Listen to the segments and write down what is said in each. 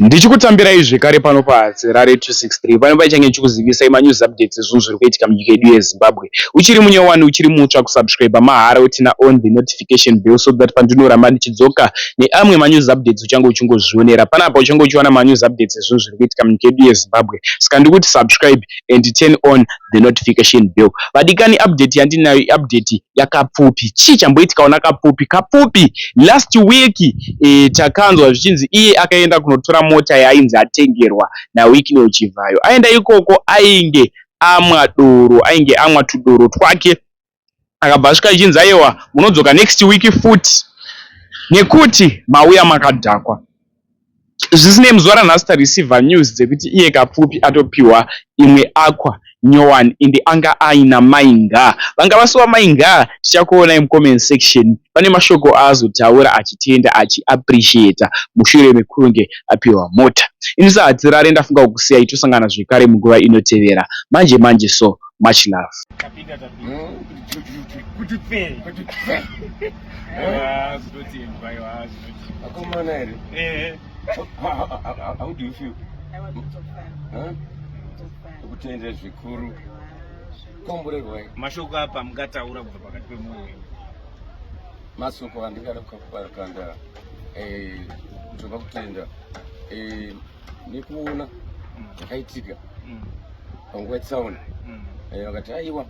Ndichikutambirai zvekare pano paHatsirare 263 pano paichange ndichikuzivisai manews updates ezvinhu zviri kuitika munyika yedu yeZimbabwe. Uchiri munyowani uchiri mutsva kusubscribe mahara utina on the notification bell so that pandinoramba ndichidzoka neamwe manews updates uchange uchingozvionera. Panapa uchange uchiwana manews updates ezvinhu zviri kuitika munyika yedu yeZimbabwe. Saka ndikuti subscribe and turn on the notification bell. Vadikani, update yandinayo iupdate yaKapfupi. Chii chamboitikawo naKapfupi? Kapfupi last week takanzwa zvichinzi iye akaenda kunotora mota yaainzi atengerwa naWicknell Chivhayo. Aenda ikoko ainge amwa doro, ainge amwa tudoro twake, akabva asvika achinzi aiwa, munodzoka next week futi nekuti mauya makadhakwa. Zvisinei, muzuva ranhasi tareceiva news dzekuti iye Kapfupi atopiwa imwe Aqua nyowani, ende anga aina Mainga. Vanga vasuwa Mainga, tichakuonai mucomment section. Pane mashoko aazotaura achitenda, achiappreciata mushure mekunge apiwa mota. Ini saHatirare ndafunga kukusiyai, tosangana zvekare munguva inotevera manje manje. So much love. Tapinda, tapinda. Kuti pfe. Kuti pfe. Aiwa, zvinotendwa, aiwa, zvinotendwa. Akomana here? Eh. How do you feel? Huh? Kutenda zvikuru, komborerwai. Mashoko apa mungataura kubva pakati pemwoyo wenyu? Masoko andingada kukanda, kutoka kutenda nekuona zvakaitika panguva yetsaona. Vakati aiwa,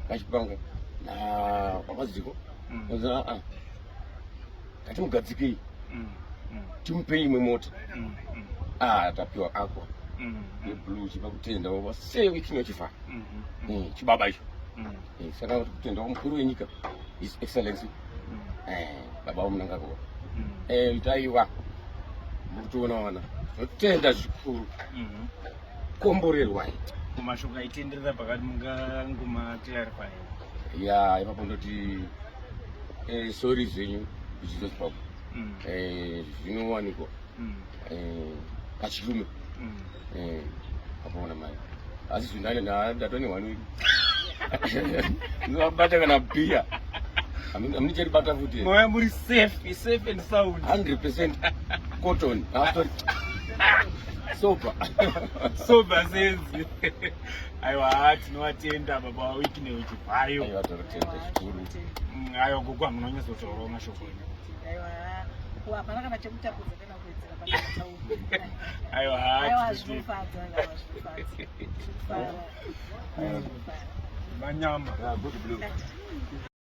kachipanga napapadziko, aa, ngatimugadzikei, timupei imwe mota. Ah, tapiwa Aqua yeblue. Chipa kutenda sei Wicknell Chivhayo, chibaba icho. Saka kutenda mukuru wenyika, His Excellency baba vaMnangagwa. Taiwa murikutoona wana, tinotenda zvikuru, komborerwai. Mashoko aitenderera pakati mungangoma clarify? Ya, ipapo ndoti sorry zvenyu zvichizozimbabwe. Zvinowanikwa pachirume apaona mai, asi zvindane ndatone one week ndinobata kana bhiya amunicheribata futi. Moya muri safe, safe and sound. 100% cotton. Ah, sorry, sober. Sober senzi. Aiwa, tinovatenda baba vaWicknell Chivhayo. Aiwa, tinotenda zvikuru. Aiwa, gogo, hamunonyatsotaurawo mashoko enyu. Aiwa, hapana kana chekutapudza kana kuwedzera pane. Aiwa. Aiwa, zvinofadza, aiwa, zvinofadza, zvinofara, zvinofara. Manyama. Yeah, good blue.